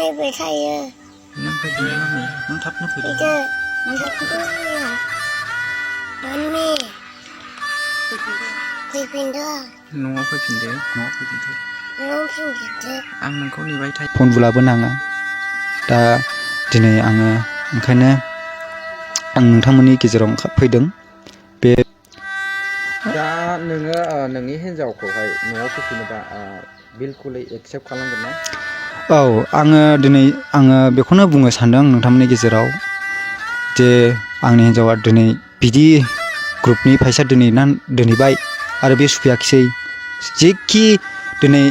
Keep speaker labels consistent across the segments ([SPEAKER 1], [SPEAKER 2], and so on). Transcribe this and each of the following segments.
[SPEAKER 1] ไปไทย
[SPEAKER 2] นั่งไปดูน้องทับนั่งไปดู
[SPEAKER 1] เจอมันจะพูดมันมีคุยพินด้วย
[SPEAKER 2] न'आव फैफिनदो न'आव फैफिनदो
[SPEAKER 1] น้องพินเจอ
[SPEAKER 2] आं नोंखौ नेबाय थायो फन बुलाबो नाङा दा दिनै आङो ओंखायनो आं नोंथांमोननि गेजेराव फैदों बे दा नोङो नोंनि हिन्जावखौहाय न'आव फैफिनोबा बिलकुलै एक्सेप्ट खालामगोन ना औ आङो बेखौनो बुंनो सानदों नोंथांमोननि गेजेराव जे आंनि हिन्जावा दिनै बिदि ग्रुपनि फैसा दोनहैबाय आरो बे सफैयाखिसै जेखि दिनै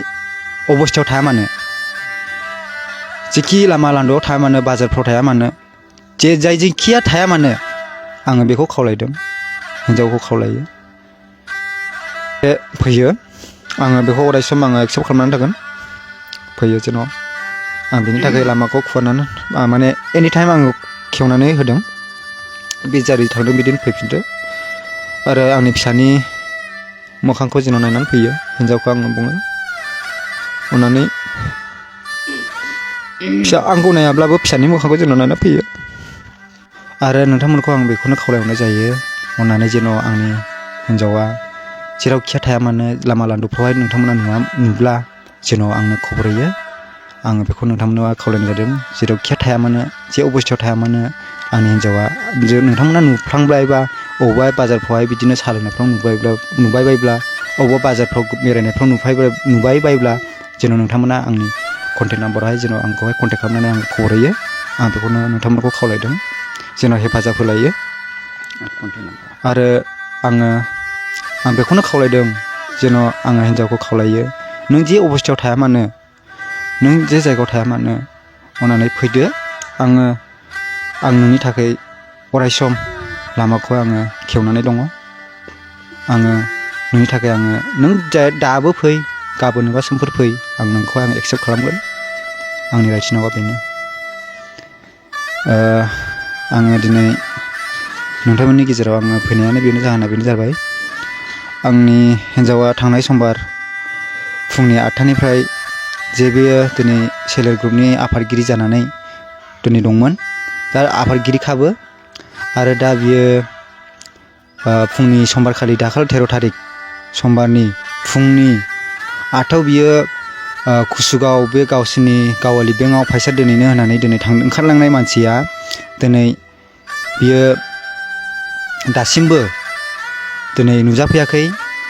[SPEAKER 2] अबस्थायाव थाया मानो जेखि लामा लान्दोआव थाया मानो बाजारफ्राव थाया मानो जाय जेखिया थाया मानो आङो बेखौ खावलायदों हिन्जावखौ खावलायो फैयो आङो बेखौ अराय सम आङो एक्सेप्ट खालामनानै थागोन फैयो जेन' आं बेनि थाखाय लामाखौ खुरनानै माने एनि टाइम आङो खेवनानै होदों बे जारै थांदों बिदिनो फैफिनदो आरो आंनि फिसानि मोखांखौ जेन' नायनानै फैयो हिन्जावखौ आङो बुङो अननानै फिसा आंखौ नायाब्लाबो फिसानि मोखांखौ जेन' नायनानै फैयो आरो नोंथांमोनखौ आं बेखौनो खावलायहरनाय जायो अननानै जेन' आंनि हिन्जावा जेरावखिया थाया मानो लामा लान्दोफ्रावहाय नोंथांमोना नुब्ला जेन' आंनो खबर होयो आङो बेखौ नोंथांमोनाव खावलायनाय जादों जेरावखिया थाया मानो जे अबस्थायाव थाया मानो आंनि हिन्जावा नोंथांमोना नुफ्लांबायबा अबेबा बाजारफ्रावहाय बिदिनो साहा लोंनायफ्राव नुबाय बायब्ला अबेबा बाजारफ्राव बेरायनायफ्राव नुबाय बायब्ला जेन' नोंथांमोना आंनि कन्टेक्ट नाम्बारावहाय जेन' आंखौहाय कन्टेक्ट खालामनानै आं खबर होयो आं बेखौनो नोंथांमोनखौ खावलायदों जेन' हेफाजाब होलायो आरो आं बेखौनो खावलायदों जेन' आङो हिन्जावखौ खावलायो नों जे अबस्थायाव थाया मानो नों जे जायगायाव थाया मानो अननानै फैदो आं नोंनि थाखाय अराय सम लामाखौ आङो खेवनानै दङ आङो नोंनि थाखाय नों दाबो फै गाबोन एबा समफोर फै आं नोंखौ एक्सेप्ट खालामगोन आंनि रायथिनांगौआ बेनो आङो दिनै नोंथांमोननि गेजेराव आङो फैनायानो जाहोना बेनो जाबाय आंनि हिन्जावा थांनाय समबार फुंनि 8टानिफ्राय जे बेयो दिनै सेल्फ हेल्प ग्रुपनि आफादगिरि जानानै दिनै दंमोन दा आफादगिरिखाबो आरो दा बियो फुंनि समबारखालि दाखालि 13 थारिख समबारनि फुंनि 8टाव बियो कुसुगाव बे गावसिनि गावालि बेंकआव फैसा दोनहैनो होननानै दिनै ओंखारलांनाय मानसिया दिनै बियो दासिमबो दिनै नुजाफैयाखै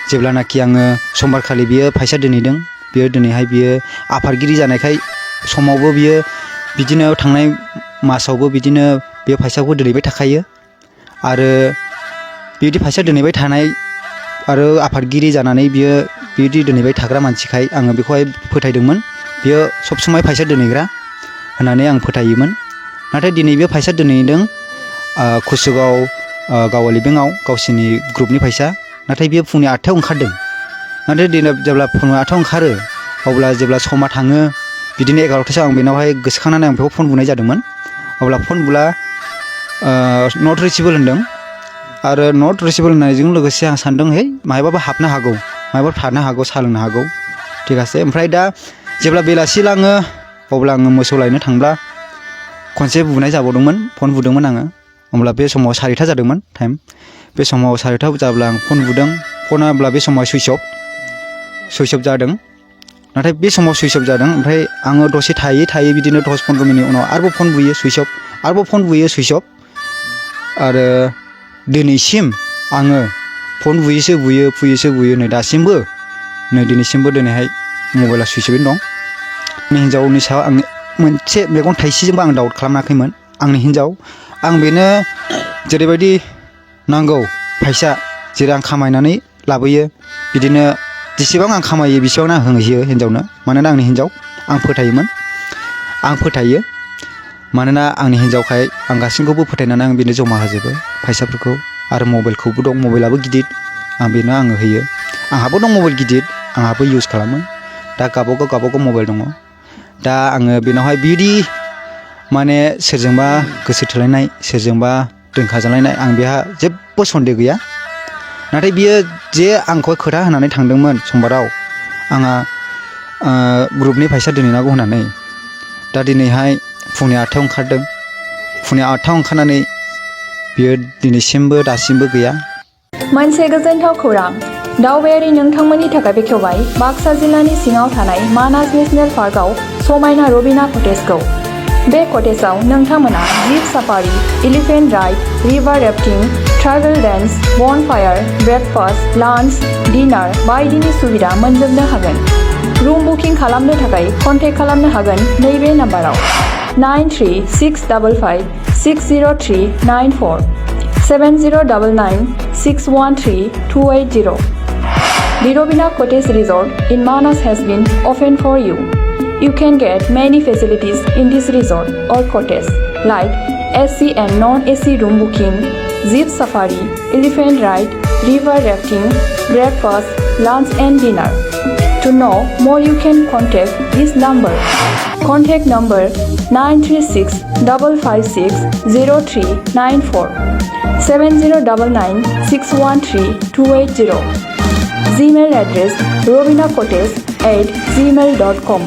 [SPEAKER 2] जेब्लानाखि आङो समबारखालि बियो फैसा दोनहैदों बियो दिनैहाय बियो आफादगिरि जानायखाय समावबो बियो बिदिनो थांनाय मासावबो बिदिनो बे फैसाखौ दोनहैबाय थाखायो आरो बिदि फैसा दोनहैबाय थानाय आरो आफादगिरि जानानै बियो बिदि दोनहैबाय थाग्रा मानसिखाय आङो बेखौहाय फोथायदोंमोन बियो सब समाय फैसा दोनहैग्रा होननानै आं फोथायोमोन नाथाय दिनै बियो फैसा दोनहैदों कुसुगाव गावालि बेंकआव गावसिनि ग्रुपनि फैसा नाथाय बियो फुंनि 8टायाव ओंखारदों नाथाय जेब्ला फुंनि 8टायाव ओंखारो अब्ला जेब्ला समा थाङो बिदिनो 11टासोआव आं बेनावहाय गोसोखांनानै आं बेखौ फन बुनाय जादोंमोन अब्ला फन बुला नट रिचेबल होनदों आरो नट रिचेबल होननायजों लोगोसे आं सानदों है माहायबाबो हाबनो हागौ माहायबा थानो हागौ साहा लोंनो हागौ ठीक आसे ओमफ्राय दा जेब्ला बेलासि लाङो अब्ला आङो मोसौ लायनो थांब्ला खनसे बुनाय जाबावदोंमोन फन बुदोंमोन आङो अब्ला बे समाव 4:30 जादोंमोन टाइम बे समाव 4:30 जाब्ला आं फन बुदों फना होमब्ला बे समाव सुइच अफ जादों नाथाय बे समाव सुइच अफ जादों ओमफ्राय आङो दसे थायै बिदिनो 10-15 मिनिट उनाव आरोबाव फन बुयो सुइच अफ आरोबाव फन बुयो सुइच अफ आरो दिनैसिम आङो फन बुयोसो बुयो नै दासिमबो नै दिनैसिमबो दिनैहाय मबाइला सुइच अफैनो दं आंनि हिन्जावनि सायाव आं मोनसे मेगन थाइसेजोंबो आं डाउट खालामाखैमोन आंनि हिन्जाव आं बेनो जेरैबायदि नांगौ फैसा जेरै आं खामायनानै लाबोयो बिदिनो जेसेबां आं खामायो बेसेबां आं होयो हिन्जावनो मानोना आंनि हिन्जाव आं फोथायो मानोना आंनि हिन्जावखाय आं गासैखौबो फोथायनानै आं बेनो जमा होजोबो फैसाफोरखौ आरो मबाइलखौबो दं मबाइलाबो गिदिर आं बेनो आङो होयो आंहाबो दं मबाइल गिदिर आंहाबो इउज खालामो दा गावबागाव मबाइल दङ दा आङो बेनावहाय बिदि माने सोरजोंबा गोसो थोलायनाय सोरजोंबा दोनखाजालायनाय आं बेहा जेबो सन्देह गैया नाथाय बियो जे आंखौ खोथा होनानै थांदोंमोन समबाराव आंहा ग्रुपनि फैसा दोनहैनांगौ होननानै दा दिनैहाय फुंनि 8टायाव ओंखारदों। फुंनि 8टायाव ओंखारनानै बियो दिनैसिमबो दासिमबो गैया।
[SPEAKER 3] मोनसे गोजोनथाव खौरां। दावबायारि नोंथांमोननि थाखाय बेखेवबाय बाक्सा जिल्लानि सिङाव थानाय मानास नेशनेल पार्कआव समायना रबिना कटेजखौ। बे कटेजआव नोंथांमोना jeep safari, elephant ride, river rafting, tribal dance, bonfire, breakfast, lunch, dinner बायदिनि सुबिदा मोनजोबनो हागोन। रुम बुकिं खालामनो थाखाय कन्टेक्ट खालामनो हागोन नैबे नाम्बाराव 9365060394 7099613280। The Robina Cottage Resort in Manas has been opened for you. You can get many facilities in this resort or cottage like AC and non-AC room booking, jeep safari, elephant ride, river rafting, breakfast, lunch and dinner. To know more, you can contact this number. Contact number 936-556-0394 7099613280. Gmail address robinacottage@gmail.com.